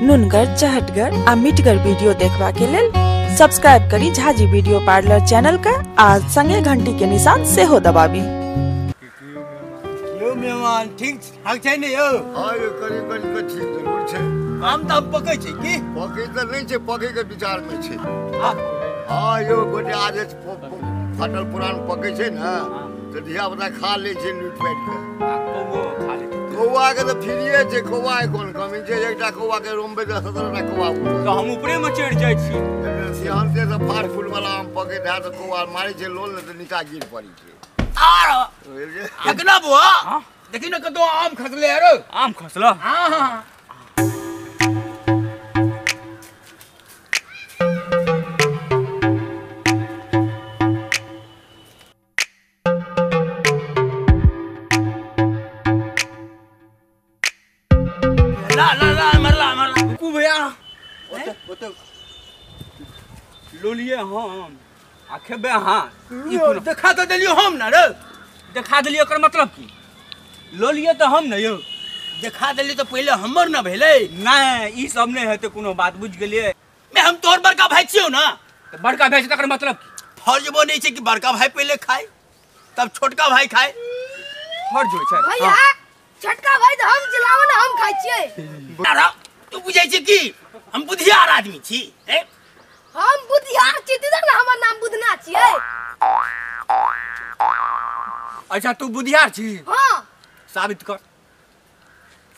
नुनगर, चहटगर आ मिठगर वीडियो देखबा के लेल सब्सक्राइब करी झाजी वीडियो पार्लर चैनल का आ संगे घंटी के निशान सेहो दबाबी। यो मेहमान ठीक ठाक छै ने यौ? हां यो करी करी के ठीक जरूर छै। आम त पकै छै की? पकै त नहीं छै, पकै के विचार में छै। हां यो गोटे आज फाटल पुरान पकै छै ने त धिया पुता खा लै छै लूट पाट के। कौओ खा लै छै। कौआ के त फ्रीए छै, कौआ के कोन कमी छै? एकटा कौआ के रोमबै त 17टा कौआ उड़त। त हम ऊपरे में चढ़ जाइ छी। सियान से त फाट फूल वाला आम पकै था त कौआ मारै छै लोल ने त नीचा गिर पड़ी छै। आर अगना बुआ देखी न कतो आम खसले रे। आम खसला? हां हां। ला ला ला मरला मरला रुकू भैया, ओते ओते लोलिए हम आ खेबे। हां देखा तो देलियो हम ना रे। देखा देलियो एकर मतलब की? लोलिए तो हम ने यौ। देखा देलियो तो पहिले हमर ना भेलै। नहीं ई सब नहीं हेतै कोनो बात, बुझ गेलिए? मैं हम तोर बड़का भाई छियौ ना। त बड़का भाई छै तकर मतलब की? फर्ज बनै छै कि बड़का भाई पहिले खाए तब छोटका भाई खाए। फर्ज होइ छै भैया। छोटका भाई त हम जिलाव ना हम खाइ छियै। अरे तू बुझै छै कि हम बुधियार आदमी छी? हैं हम बुधियार छी त ना हमर नाम बुधना छियै। अच्छा तू बुधियार छी? हां। साबित कर।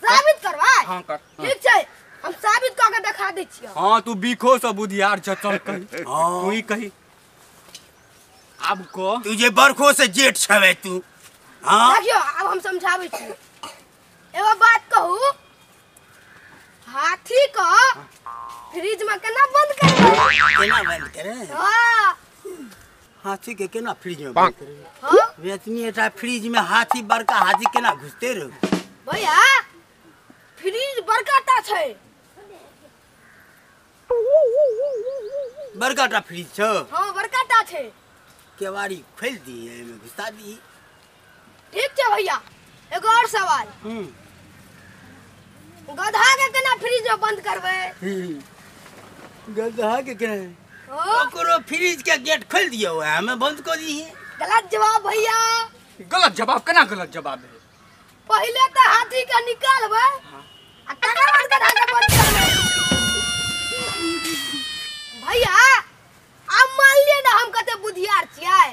साबित करबै? हां कर। ठीक छै, हम साबित क के देखा दै छियै। हां तू बीखो से बुधियार छ, चल कही। हां तू ही कही आब को। तू जे बरखो से जेठ छवे तू। हां देखियो अब हम समझाबै छी। एगो बात कहू, हाथी को फ्रिज में केना बंद करबै? केना बंद करे? हां हाथी के केना फ्रिज में बंद करे? हां वेतनी एटा फ्रिज में हाथी बड़का हाथी केना घुसते रहो? भैया फ्रिज बड़का टा छै। बड़का टा फ्रिज छौ? हां बड़का टा छै। केवाड़ी खोल दी एमे घुसा दी। ठीक छै भैया, एगो और सवाल। गधा के केना फ्रिज में बंद करबै? गधा के केना? ओकरो फ्रिज के गेट खोल दियो हमें बंद कर दी। गलत जवाब भैया। गलत जवाब केना गलत जवाब है? पहले तो हाथी के निकालबै आ तकर बाद गधा के बंद करबै। भैया आब मान लिअ ना हम कते बुधियार छियै।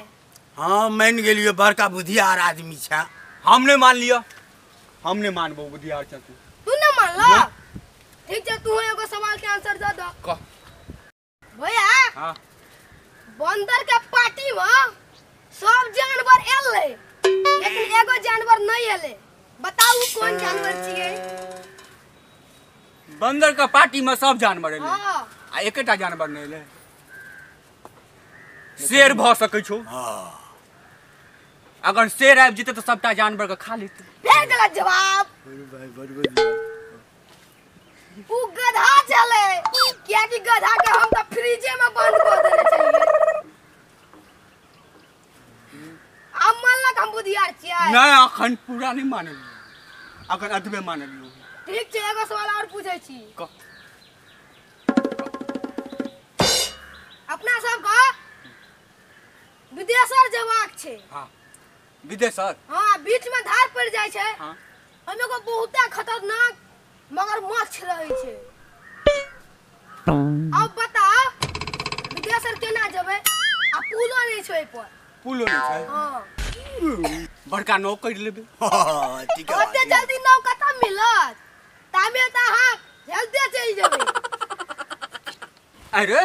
हां मान गेलियो बड़का बुधियार आदमी छै। हम नहीं मान लिया, हम नहीं मानबो बुधियार छ तू। तू ना मानला? ठीक छै, तू एगो सवाल के आंसर दे दो। कह भैया। हां बंदर के पार्टी में सब जानवर एलै लेकिन एगो जानवर नहीं एलै, बताउ कौन जानवर छियै? बंदर के पार्टी में सब जानवर एलै। हां आ एकेटा जानवर नहीं एलै। शेर भ सकै छौ। हां अगर शेर आबि जेतै त सबटा जानवर के खा लेतै। फेर गलत जवाब। अरे भाई बड़ बड़ उ गधा चले, कियाकि गधा के हम त फ्रिजे में बंद कर देने छलियै। आब मानलक हम बुधियार छियै? नहीं अखन पूरा नहीं मानलियै, अखन अधबे मानलियै। ठीक छै, एगो सवाल और पूछै छी। कह। अपना सब के विदेशर जवाक छै। हां विदेशर? हां बीच में धार पड़ जाइ छै। हां ओहिमे एगो बहुते खतरनाक मगरमच्छ रहै छै। अब बताओ विदेशर केना जेबै? आ पुलो नहीं छै ओहि पर। पुलो नहीं छै? हां बड़का नाव कर लेबै। हां ठीक है। ओते जल्दी नाव कतऽ मिलत? तामे त अहाँ हेलते चलि जेबै। अरे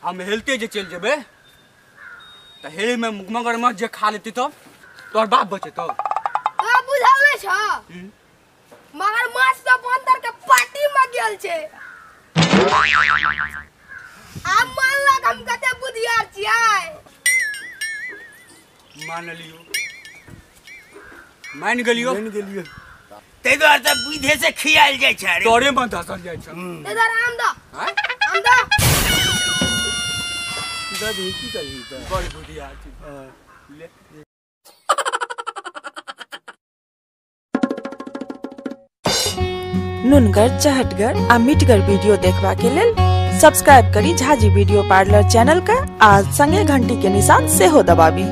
हम हेलते जे चलि जेबै त हेले में मगरमच्छ जे खा लेतै तब तोहर बाप बचेतौ? तोरा बुझल नहीं छौ? मगरमच्छ त बंदर के पार्टी में गेल छै। आब मानलक हम कते बुधियार छियै? मानलियो, मान गेलियो, मान गेलियो। तै दुआरे त बुधे से खियाल जाइ छै। तोरे में धसल जाइ छै। तै दुआरे आम द। हैं आम द। दादी की करही त? बड़ बुधियार छी। ले नुनगर, चहटगर आ मिठगर वीडियो देखबा के लेल सब्सक्राइब करी झाजी वीडियो पार्लर चैनल के आ संगे घंटी के निशान सेहो दबाबी।